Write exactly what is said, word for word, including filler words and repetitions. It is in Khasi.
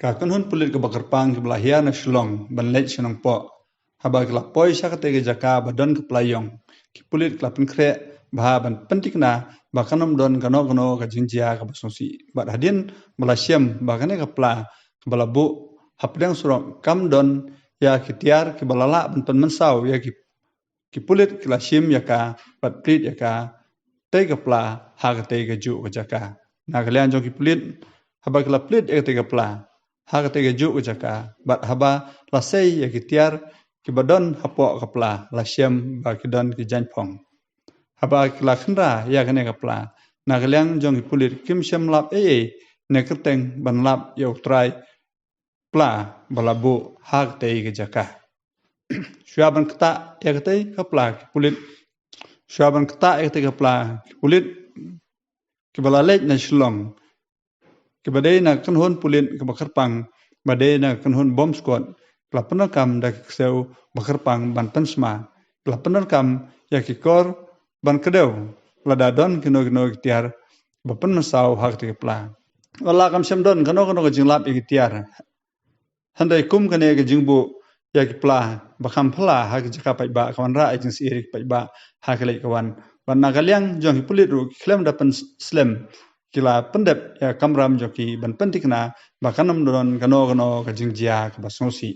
ka kynhun pulit kaba kyrpang kiba la hiar na Shillong ban leit sha Nongpoh. Haba ki la poi sha katei ka jaka ba don ka pla ïong, ki pulit ki la pynkhreh bha ban pynthikna ba kan ym don kano kano ka jingjia kaba sngewsih. Bad hadien ba la shem ba kane ka pla kaba la buh hapdeng surok kam don ïa ki tiar kiba la lah ban pynmynsaw ïa ki, ki pulit ki la shim ïa ka bad plie ïa katei ka pla ha katei kajuh ka jaka. Na ka liang jong ki pulit, haba ki la plie ïa katei ka pla ha katei kajuh ka jaka, bad haba la sei ïa ki tiar kiba don hapoh ka pla, la shem ba ki don ki jaiñphong. Haba ki la khynra ïa kane ka pla, na ka liang jong ki pulit kim shym lap ei ei ne kyrteng ban lap ïa u trai pla ba la buh ha katei ka jaka. Shuwa ban ktah ïa katei ka pla, ki pulit, shuwa ban ktah ïa katei ka pla, ki pulit kiba la leit na Shillong, kiba dei na kynhun pulit kaba kyrpang, ba dei na kynhun bomb squad, ki la pyndonkam da ki ksew ba kyrpang ban pynsma. Ki la pyndonkam ïa ki kor ban kdew lada don kino kino ki tiar ba pynmynsaw ha katei ka pla. Wat la kam shym don kano kano ka jinglap ïa ki tiar, hynrei kum kane ka jingbuh ïa ki pla ba kham phylla ha ki jaka paidbah ka wanrah ïa ki jingsheptieng paidbah ha ka leit ka wan. Bad na ka liang jong ki pulit ruh ki khlem da pynslem, ki la pyndep ïa ka kamram jong ki ban pynthikna ba kan ym don kano kano ka jingjia kaba sngewsih.